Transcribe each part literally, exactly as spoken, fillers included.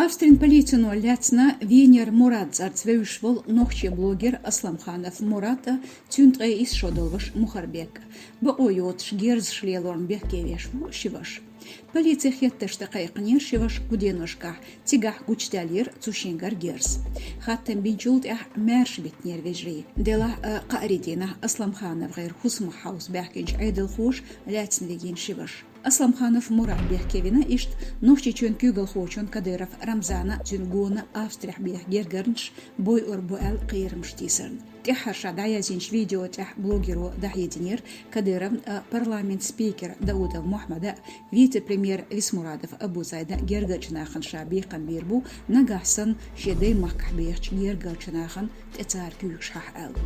Австрин полицино лаьцна Венер Мурад цӀарца вевзаш волу нохчийн блогер Асламханов Мурад а, цуьнан ткъе исс шо долу ваша Мухарбек а. Бакъо йоцуш герзаш лелорна бехке веш бу ши ваша. Полицин хеттаршна тӀекхайкхинера ши ваша кху деношкахь, цигахь гучудаьллера цу шингара герз. Хаттам бинчул тӀаьхьа маьрша биттинера вежарий. Делахь а, кхаарин дийнахь Асламхановгара хӀусамах хьовса баьхкинчу Ӏедалхоша лаьцна вигина ши ваша. Асламханов Мурад бехке вина, иштта Нохчийчоьнан куьйгалхочун Кадыров Рамзана а, цуьнан гонна Австрехь беха гергарнаш бойур бу аьлла кхерамаш тийсарна. ТӀаьххьара ша дӀаяздинчу видео тӀехь блогеро дӀахьединера Кадыровна а, парламентан спикер Даудов Мохьмада а, вице-премьер Висмурадов Абузайда а гергарчу нахана ша бекхам бийр бу, нагахь санна шен даймахкахь бехачу гергарчу нахана тӀе цара куьйгашхьахь аьлла.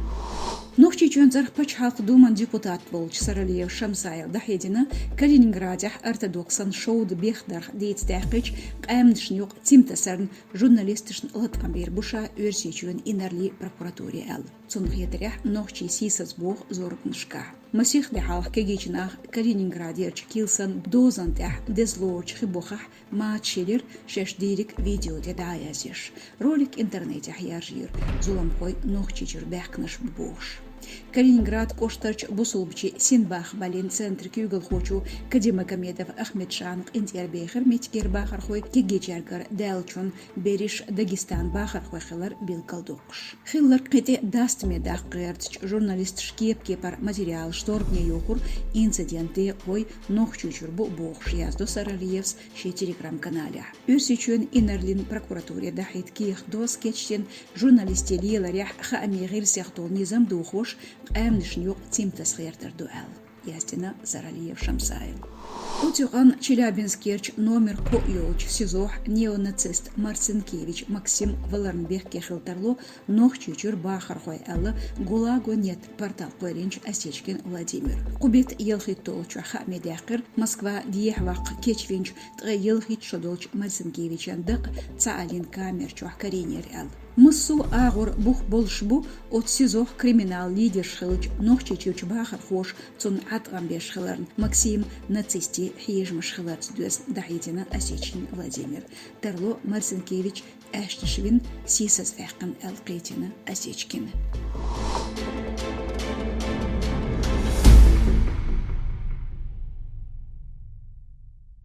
Нохчийчоьнан цӀарах пачхьалкхан думан депутат волчу Саралиев Шамсайла дӀахьедина Калининградехь ортодоксан шовда бехдарх дийца даьккхича къаьмнашна юкъа цим тасарна журналисташна латкъам бийр бу ша Оьрсийчоьнан инарлийн прокуратуре аьлла. Цунна хетарехь, нохчий сийсаз боху зорбанашкахь. Масех де хьалха кегийчу наха Калининградерчу килсан дозан тӀехь деза лоручу хи бухахь мацаш елира, шаьш дийриг видео тӀе дӀа а яздеш. Ролик интернетехь яржийра, зуламхой Нохчийчуьра баьхкинарш бу бохуш. Калининград кӀоштарчу бусулбачийн синбахамаллин центран куьйгалхочо Кадимагомедов Ахмеджана къинтӀера бехира меттигера бахархой, кегийчаьргара даьллачун берриш Дагестанан бахархой хилар билгалдоккхуш. Хилларг кхин тӀе дастаме даккха гӀертачу журналисташа кеп-кепара материалаш зорбане йохура инцидентан декъахой Нохчийчуьра бу бохуш, яздо Саралиевс шен Telegram-каналехь. Оьрсийчоьнан инарлийн прокуратуре дахьийта кехат доз кечдина, журналистийн леларехь хаамийн гӀирсех долу низам дохош, къаьмнашна юкъа цим таса гӀертар ду аьлла, яздина Саралиев Шамсайла. Оцу юкъанна Челябинскерчу номер кхоъ йолчу СИЗО-хь неонацист Марцинкевич Максим валарна бехке хила тарло Нохчийчуьра бахархой аьлла, ГУЛАГО нет портал кхоьллинчу Осечкин Владимира. Кху беттан ялхитталгӀачохь хааме даьккхира, Москва дехьаваккха кечвинчу ткъе ялхитта шо долчу Марцинкевичан дакъа цхьааллин камер чохь карийнера аьлла. Массо а агӀор бух болуш бу оцу СИЗО-хь криминалан лидерш хиллачу Нохчийчуьрчу бахархоша цунна Ӏаткъам беш хиларна, Максим нацистийн хьежамаш хиларца доьзна, дахьийтина Осечкин Владимира. Тарло Марцинкевич аьшнаш вина, сийсаз ваьккхина аьлла кхийтина Осечкина.